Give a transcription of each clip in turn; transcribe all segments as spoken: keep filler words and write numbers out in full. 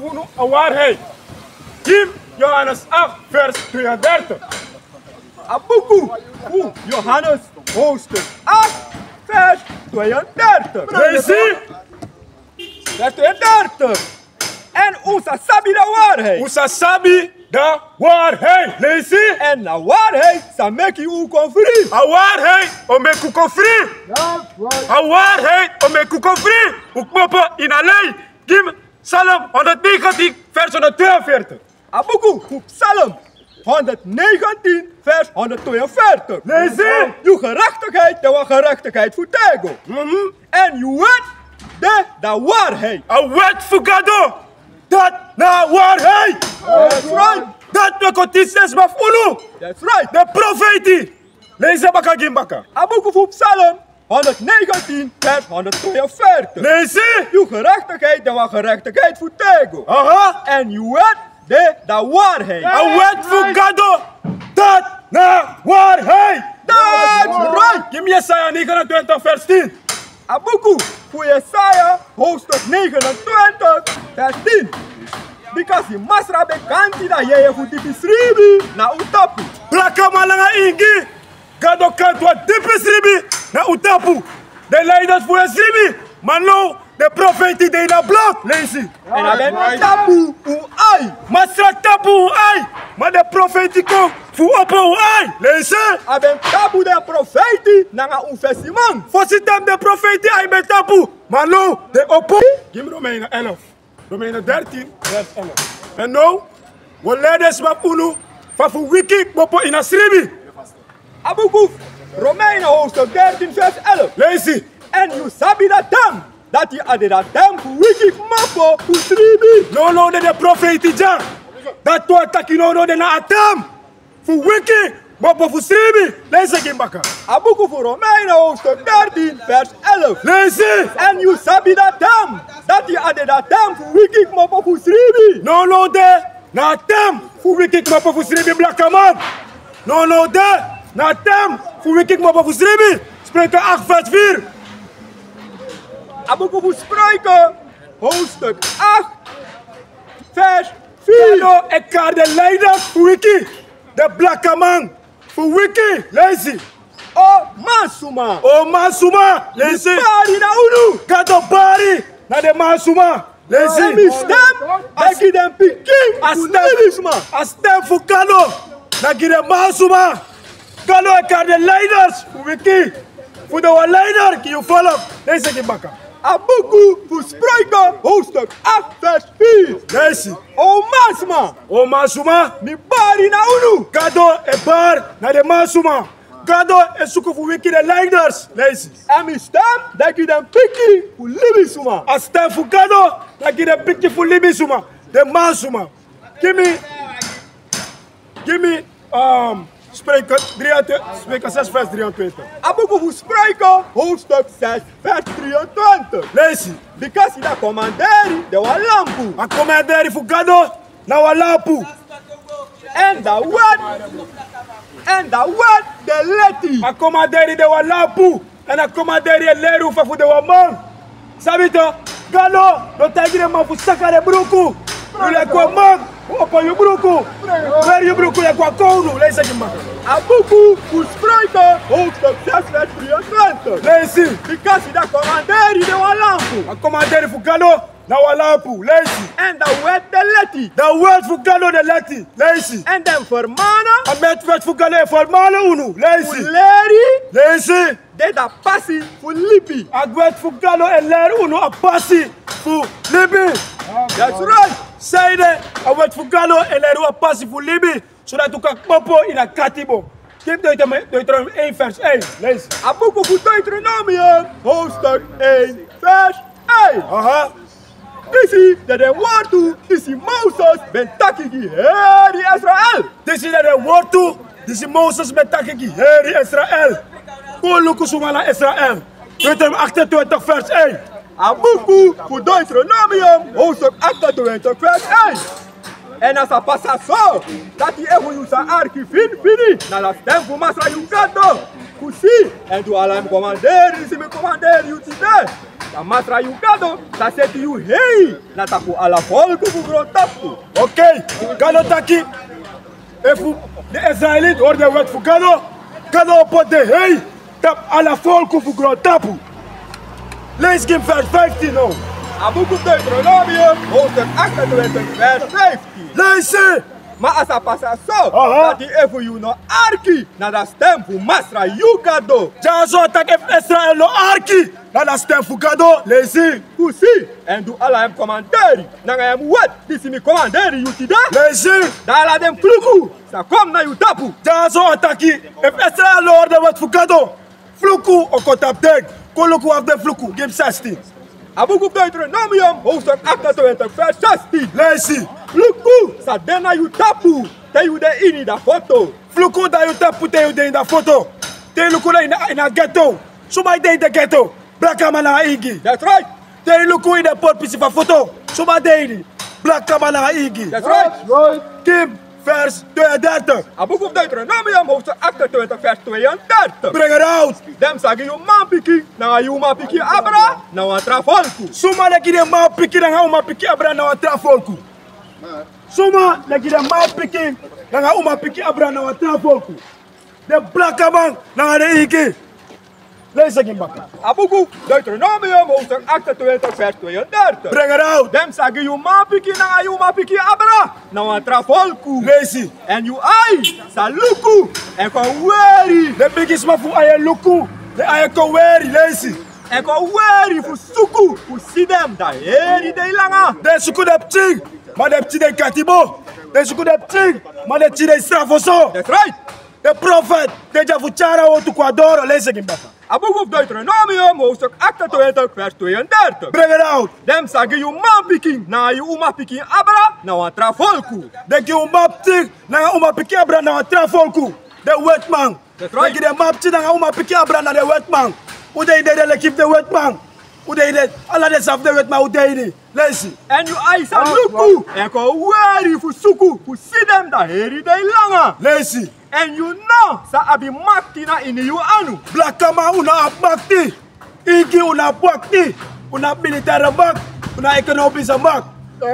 Unu a waarheid. Kim Johannes acht, vers tweeëndertig. A buku fu Johannes, hoofdstuk acht, vers tweeëndertig. Leisi. Vers tweeëndertig. En un sa sabi a waarheid. Un sa sabi a waarheid. Leisi. En a waarheid sa meki un kon fri. A waarheid o meki un kon fri. A waarheid o meki un kon fri. Un kmopo ini a lei. Kim Psalm honderdnegentien, vers honderdtweeënveertig. A buku fu Psalm honderdnegentien, vers honderdtweeënveertig. Leisi. Yu gerechtigheid de wan gerechtigheid fu tego. Mhm. En yu wet de a waarheid. A wet fu Gado, dat na waarheid. That's right. Dat we kon tisi den sma fu unu. That's right. Den profeiti. Leisi baka, gi mi baka. A buku fu Psalm honderdnegentien, vers honderdtweeënveertig. Leisi. Yu gerechtigheid de wan gerechtigheid fu tego. Aha. En yu wet de a waarheid. A wet fu Gado, dat na waarheid. That's right. Gi mi Jesaja negenentwintig, vers tien. A buku fu Jesaja, hoofdstuk negenentwintig, vers tien. Bikasi Masra ben kanti a yeye fu dipi sribi na un tapu. Blakaman nanga ingi, Gado kanti wan dipi sribi na un tapu. Den leiders fu den sribi, ma now den profeiti de ini a blok. Leisi. En a ben tapu un ai. Masra tapu un ai, ma den profeiti kon fu opo un ai. Leisi. A ben tapu den profeiti nanga un fesiman. Fosi tapu den profeiti ai ben tapu, ma now den opo. Gi mi Romeinen elf. Romeinen dertien, vers elf. En now, wi o leri den sma fu unu fa fu wiki kmopo ini a sribi. A buku Romeinen, hoofdstuk dertien, vers elf. Leisi. En yu sabi a ten, dati a de a ten fu wiki kmopo fu sribi. Nownow de den profeiti dya. Dati wani taki nownow de na a ten fu wiki kmopo fu sribi. Leisi, gi mi baka. A buku fu Romeinen, hoofdstuk dertien, vers elf. Leisi. En yu sabi a ten, dati a de a ten fu wiki kmopo fu sribi. Nownow de na a ten fu wiki kmopo fu sribi, blakaman. Nownow de na a ten fu wiki kmopo fu sribi. Spreuken acht, vers vier. A buku fu Spreuken, hoofdstuk acht, vers vier. Gado e kari den leiders fu wiki, den blakaman fu wiki. Leisi. O mansma. O mansma. Leisi. Bari na unu. Gado bari na den mansma. Leisi. En mi stem na gi den pikin fu libisma. A stem fu Gado na gi den mansma. Gado e kari den leiders fu wiki, fu den wan leider gi yu follow. Leisi, gi mi baka. A buku fu Spreuken, hoofdstuk acht, vers vier. Leisi. O mansma. O mansma. Mi bari na unu. Gado e bari na den mansma. Gado e suku fu wiki den leiders. Leisi. En mi stem na gi den pikin fu libisma. A stem fu Gado na gi den pikin fu libisma, den mansma. Gi mi, gi mi, um, Spreuken drieëntwintig, Spreuken zes, vers drieëntwintig. A buku fu Spreuken, hoofdstuk zes, vers drieëntwintig. Leisi. Bikasi a komanderi de wan lampu. A komanderi fu Gado na wan lampu. En a wet, en a wet de leti. A komanderi de wan lampu. En a komanderi e leri un fa fu de wan man. Sabi tok, Gado no taigi den man fu saka den bruku. Yu leki wan man, opo yu bruku. Weri yu bruku leki wan kownu. Leisi, gi mi baka. A buku fu Spreuken, hoofdstuk zes, vers drieëntwintig. Leisi. Bikasi a komanderi de wan lampu. A komanderi fu Gado na wan lampu. Leisi. En a wet de leti. A wet fu Gado de leti. Leisi. En den fermana. A wet, wet fu Gado e fermana unu. Leisi. Fu leri. Leisi. De a pasi fu libi. A wet fu Gado e leri unu a pasi fu libi. That's right. Sanede, a wet fu Gado e leri unu a pasi fu libi. Sodati un kan kmopo ini a katibo. Gi mi Deuteronomium, Deuteronomium één, vers één. Leisi. A buku fu Deuteronomium, hoofdstuk één, vers één. Aha. Disi de den wortu disi Moses ben taki gi heri Israel. Disi de den wortu disi Moses ben taki gi heri Israel. Kon luku suma na Israel. Deuteronomium achtentwintig, vers één. A buku fu Deuteronomium, hoofdstuk achtentwintig, vers één. En a sa pasa so, dati efu yu sa arki finifini na a stem fu Masra yu Gado, fu si èn du ala mi komanderi disi mi komanderi yu tide, Dan Masra yu Gado sa seti yu hei na tapu ala folku fu grontapu. Okei, Gado taki, efu den Israeliti hori den wet fu Gado, Gado o poti den hei tapu ala folku fu grontapu. Leisi gi mi vers vijftien now. A buku Deuteronomium, hoofdstuk achtentwintig, vers vijftien. Leisi. Ma a sa pasa so, aha, dati efu yu no arki na da sten fu Masra yu Gado. Dyaso a taki efu Israel no arki na da sten fu Gado. Leisi. Fu si èn du ala en komanderi nanga en wet disi mi komanderi yu tide. Leisi. Dan ala den fluku sa kon na yu tapu. Dyaso a taki efu Israel no hori den wet fu Gado, fluku o kon tapu den. Kon luku wan fu den fluku, gi mi zestien. A buku Deuteronomium, hoofdstuk achtentwintig, vers zestien. Leisi. Fluku sa de na yu tapu te yu de ini da foto. Fluku de na yu tapu te yu de ini da foto. Te yu luku na ini a ghetto. Suma e de ini den ghetto? Blakaman nanga ingi. That's right. Te yu luku ini den porpisi fu a foto, suma de ini? Blakaman nanga ingi. That's right. Gi mi vers tweeëndertig. A buku fu Deuteronomium, hoofdstuk achtentwintig, vers tweeëndertig. Bring it out. Den sa gi yu manpikin nanga yu umapikin abra na wan tra folku. Suma e gi den manpikin nanga umapikin abra na wan tra folku? Suma e gi den manpikin nanga umapikin abra na wan tra folku? Den blakaman nanga den ingi. Leisi gi mi baka. A buku Deuteronomium, hoofdstuk achtentwintig, vers tweeëndertig. Bring it out. Den sa gi yu manpikin nanga yu umapikin abra na wan tra folku. Leisi. Èn yu ai sa luku èn kon weri. Den bigisma fu ai e luku, den ai e kon weri. Leisi. Èn kon weri fu suku fu si den, da heri dei langa. Den suku den pikin, ma den pikin de ini katibo. Den suku den pikin, ma den pikin de ini srafoso. That's right. Den profeti de dya fu tyari a wortu kon na doro. Leisi gi mi baka. A buku fu Deuteronomium, hoofdstuk achtentwintig, vers tweeëndertig. Bring it out. Den sa gi yu manpikin nanga yu umapikin abra na wan tra folku. Den gi yu manpikin nanga umapikin abra na wan tra folku. Den wetiman. That's right. Den gi den manpikin nanga umapikin abra na den wetiman. Un de ini den leki fu den wetiman. Un de ini ala den sani fu den wetiman, un de ini. Leisi. Èn yu ai sa luku èn kon weri fu suku fu si den, da heri dei langa. Leisi. Èn yu no sa abi makti na ini yu anu. Blakaman, un no abi makti. Ingi, un no abi makti. Un no abi militaire makti. Un no abi ekonomiske makti.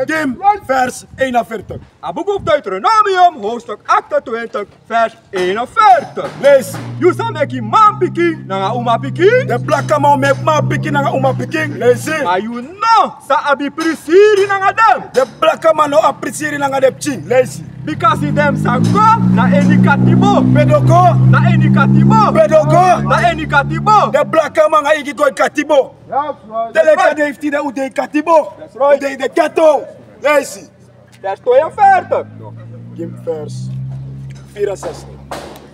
Gi mi vers eenenveertig. A buku fu Deuteronomium, hoofdstuk achtentwintig, vers eenenveertig. Leisi. Yu sa meki manpikin nanga umapikin. Den blakaman o meki manpikin nanga umapikin. Leisi. Ma yu no sa abi prisiri nanga den. Den blakaman no abi prisiri nanga den pikin. Leisi. Bikasi den sa go na ini katibo. Pe den o go? Na ini katibo. Pe den o go? Na ini katibo. Den blakaman nanga ingi go ini katibo. That's right. Te leki a dei fu tide un de ini katibo. That's right. Un de ini den ghetto. Leisi. Vers tweeënveertig. Gi mi vers vierenzestig.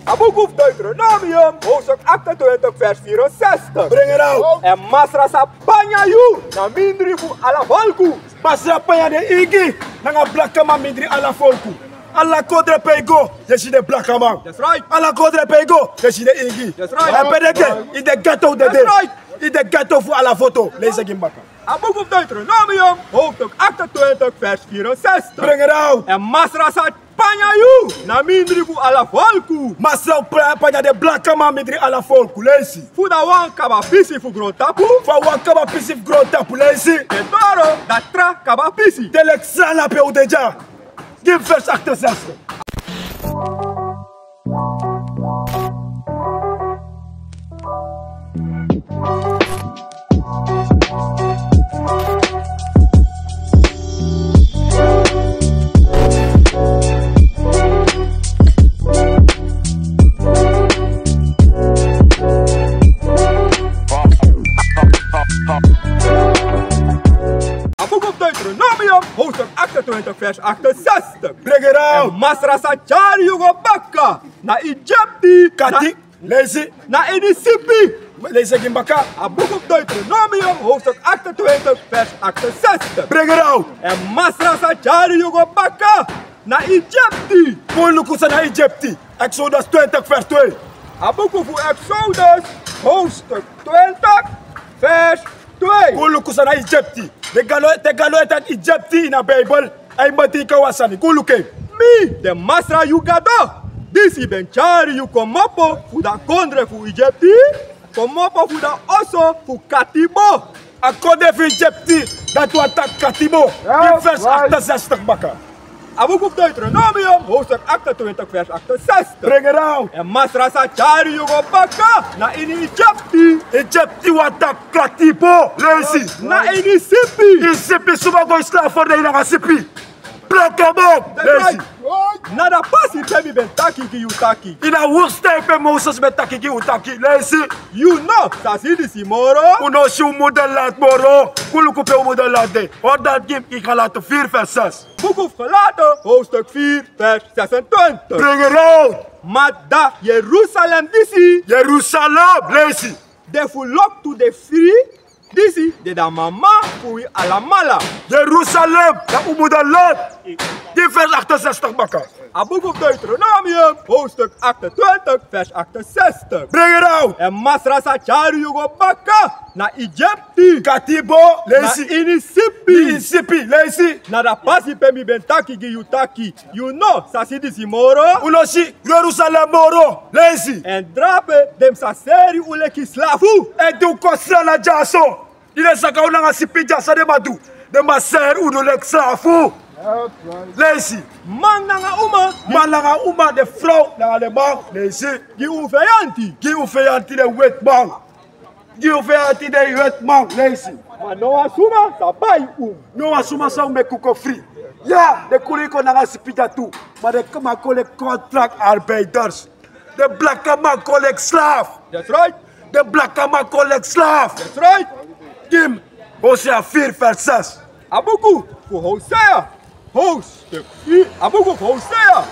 A buku fu Deuteronomium, hoofdstuk achtentwintig, vers vierenzestig. Bring it out. Èn Masra sa panya yu na mindri fu ala folku. Masra panya den ingi nanga blakaman mindri ala folku. Ala kodre pe yu go, yu e si den blakaman. That's right. Ala kodre pe yu go, yu e si den ingi. That's right. Èn pe den de, ini den ghetto den de. That's right. Ini den ghetto fu ala foto. Leisi gi mi baka. A buku fu Deuteronomium, hoofdstuk achtentwintig, vers vierenzestig. Bring it out. Èn Masra sa panya yu na mindri fu ala folku. Masra o pra-, panya den blakaman mindri ala folku. Leisi. Fu da wan kaba pisi fu grontapu. Fu a wan kaba pisi fu grontapu. Leisi. Te doro da tra kaba pisi. Te leki srala pe un de dya. Gi mi vers achtenzestig. A buku fu Deuteronomium, hoofdstuk achtentwintig, vers achtenzestig. Bring it out. Èn Masra sa tyari yu go baka na Egipti. Kati, na, leisi. Na ini sipi. Leisi gi mi baka. A buku fu Deuteronomium, hoofdstuk achtentwintig, vers achtenzestig. Bring it out. Èn Masra sa tyari yu go baka na Egipti. Kon luku san na Egipti. Exodus twintig vers twee. A buku fu Exodus, hoofdstuk twintig, vers twee. Kon luku san na Egipti. Te Gado, te Gado e taki Egipti ini a Bijbel, a e miti kon wan sani. Kon luku en. Mi, den Masra yu Gado, disi ben tyari yu komopo fu da kondre fu Egipti, komopo fu da oso fu katibo. A kondre fu Egypte, dati wani taki katibo. Yes, in vers right. Achtenzestig baka. A buku fu Deuteronomium, hoofdstuk achtentwintig, vers achtenzestig. Bring it out. En Masra sa tyari yu go baka na ini Egypte. Egypte wani taki katibo. Leisi. Na ini sipi. Ini sipi, suma go e slaaf fu den nanga sipi. Blakaman. Leisi. Na a pasi pe mi ben taki gi yu taki. Ini a woestijn pe Moses ben taki gi un taki. Leisi. Yu no sa si disi moro. Un no si un moederland moro. Kon luku pe un moederland de. Hori dati gi mi, Galaten vier vers zes. Buku fu Galaten, hoofdstuk vier, vers zesentwintig. Bring it out. Ma dan Jerusalem disi. Jerusalem, leisi. De fu loktu de fri, disi de a mama fu wi alamala. Jerusalem, na un moederland. Gi mi vers achtenzestig baka. A buku fu Deuteronomium, hoofdstuk achtentwintig, vers achtenzestig. Bring it out. En Masra sa tyari yu go baka na Egypte. Katibo, leisi. Na ini sipi. Ini sipi, leisi. Na a pasi pe mi ben taki gi yu taki. Yu no sa si disi moro. Un no si Jerusalem moro. Leisi. En drape den sa seri un leki slafu. En di un kon seri dyaso. Di den saka un nanga sipi, dyaso den man du. Den man seri unu leki slafu. Leisi. Man nanga uma. Man nanga uma, den frow nanga den man. Leisi. Gi un feyanti. Gi un feyanti den wetiman. Gi un feyanti den wetiman. Leisi. Ma no wan suma sa bai un. No wan suma sa meki un kon fri. Ya, den kon leki un nanga sipi dya tu. Ma den man kon leki contractarbeiders. Den blakaman kon leki slaaf. That's right. Den blakaman kon leki slaaf. That's right. Gi mi Hosea vier vers zes. A buku fu Hosea, hoofdstuk vier. A buku fu Hosea,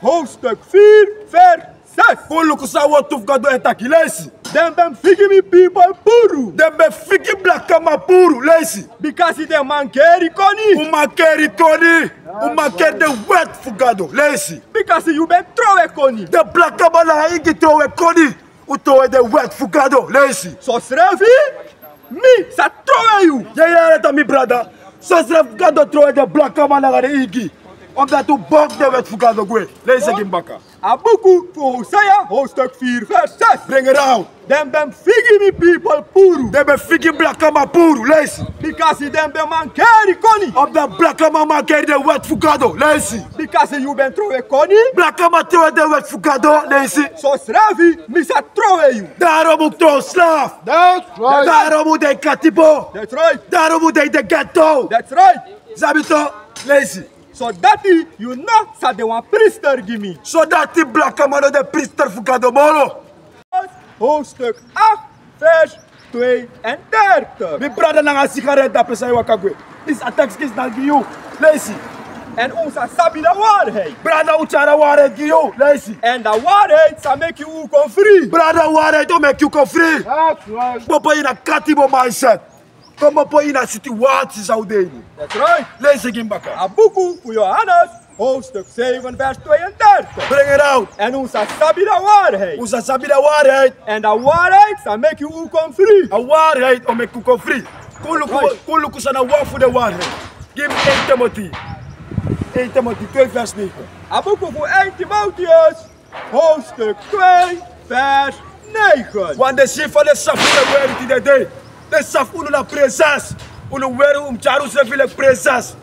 hoofdstuk vier, vers zes. Kon luku san a wortu fu Gado e taki. Leisi. Den ben figi mi pipel puru. Den ben figi blakaman puru. Leisi. Bikasi den mankeri koni. Un mankeri koni. Un mankeri den wet fu Gado. Leisi. Bikasi yu ben trowe koni. Den blakaman nanga ingi trowe koni. Un trowe den wet fu Gado. Leisi. Sosrefi mi sa trowe yu. Yu e yere, mi brada. Sosrefi Gado trowe den blakaman nanga den ingi. Omdat un bok den wet fu Gado gwe. Leisi gi mi baka. A buku fu Hosea, hoofdstuk vier, vers zes. Bring it out. Den ben figi mi pipel puru. Den ben figi blakaman puru. Leisi. Bikasi den ben mankeri koni. Omdat blakaman mankeri den wet fu Gado. Leisi. Bikasi yu ben trowe koni. Blakaman trowe den wet fu Gado. Leisi. Sosrefi mi sa trowe yu. Daarom un trow slaaf. That's right. Daarom un de katibo. That's right. Daarom un de ghetto. That's right. Sabi toch? Leisi. Sodati yu no sa de wan priester gi mi. Sodati blakaman no de priester fu Gado moro. Hoofdstuk acht, vers tweeëndertig. Mi brada nanga sigaret dape san e waka gwe. Disi a tekst kisi na gi yu. Leisi. En un sa sabi a waarheid. Brada, un tyari a waarheid gi yu. Leisi. En a waarheid sa meki un kon fri. Brada, waarheid o meki un kon fri. That's right. Kmopo ini a katibo mindset. Kmopo ini a situatie san un de ini. That's right. Leisi gi mi baka. A buku fu Johannes, hoofdstuk zeven, vers tweeëndertig. Bring it out. En un sa sabi a waarheid. Un sa sabi a waarheid. En a waarheid sa meki un kon fri. A waarheid o meki un kon fri. Kon luku, right, kon luku san na a waarheid. Gi mi één Timothy. Één Timothy twee vers negen. A buku fu één Timotheus, hoofdstuk twee, vers negen. Want den skin fu den safu un e weri tide dei. Den safu unu na prinses. Unu weri, un tyari unsrefi leki prinses.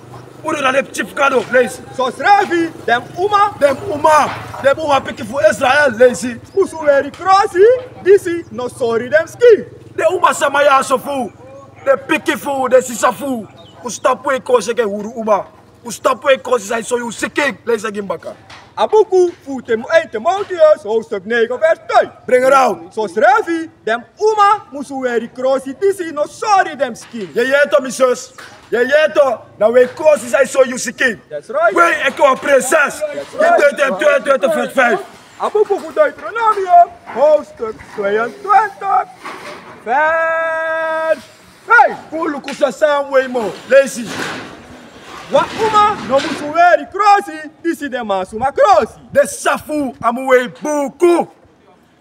Unu na den pikin fu Gado. Leisi. Sosrefi den uma. Den uma. Den uma pikin fu Israel. Leisi. Musu weri krosi disi no sori den skin. Den uma sama ya so fu den pikin fu den sisa fu. Un stop weri krosi enke huru uma. Un stop weri krosi san e sori un sikin. Leisi gi mi baka. A buku fu Timo-, één Timotheus, hoofdstuk negen, vers twee. Bring it out. Sosrefi den uma musu weri krosi disi no sori den skin. Yu e yere toch, mi zus? Yu e yere toch? Na weri krosi san e sori un sikin. That's right. Weri enke wan prinses. That's right. Deuteronomium tweeëntwintig, vers vijf. A buku fu Deuteronomium, hoofdstuk tweeëntwintig, vers Hey, kon luku san san a mu weri moro. Leisi. Wan uma no musu weri krosi disi den mansma krosi. Den safu a mu weri buuku.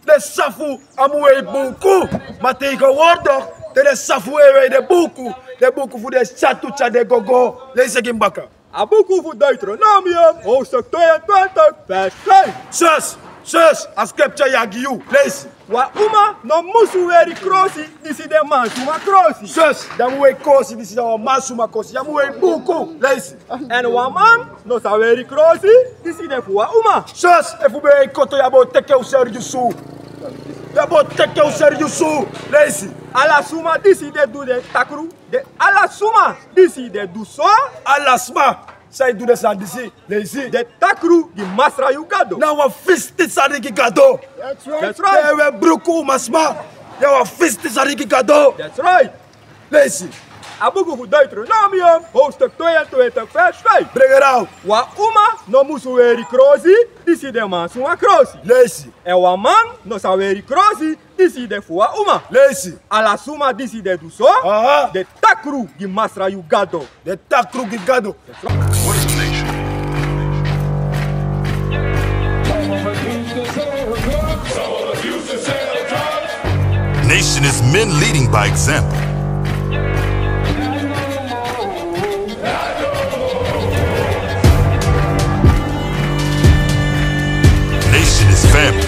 Den safu a mu weri buuku. Ma tegenwoordig, te den safu e weri den buuku, den buuku fu den syatu tyari den gogo. Leisi gi mi baka. A buku fu Deuteronomium, hoofdstuk tweeëntwintig, vers vijf. Zes. Sus, a scripture ya gi yu. Leisi. Wan uma no musu weri krosi disi de mansuma krosi. Sus, ya mu weri krosi disi de wan mansuma krosi. Ya mu weri buku. Leisi. Èn wan man no sa weri krosi disi de fu wan uma. Sus, efu ben weri koto ya bo teki yu seri yu su. Ya bo teki yu seri yu su. Leisi. Ala suma disi de du den takru. Den ala suma disi de du so. Ala suma san e du den sani disi. Leisi. Den takru gi Masra yu Gado. Na wan fisti sani gi Gado. That's right. That's right. Ewe bruku umasma. Ya wan fisti sani gi Gado. That's right. Leisi. A buku fu Deuteronomium, hoofdstuk tweeëntwintig, vers vijf. Bring it out. Wan uma no musu weri krosi disi de mansuma krosi. Leisi. Èn wan man no sa weri krosi disi de fu wan uma. Leisi. Ala suma disi de du so. Aha. Den takru gi Masra yu Gado. Den takru gi Gado. What is a nation? Nation is men leading by example. Nation is family.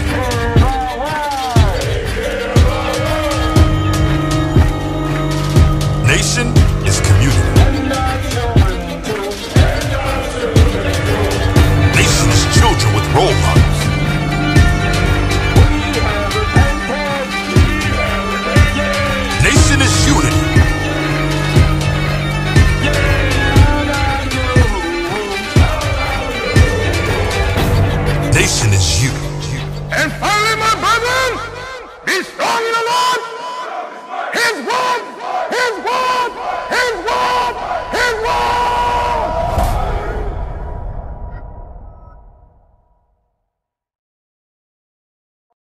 Nation is community. Nation is children with role models.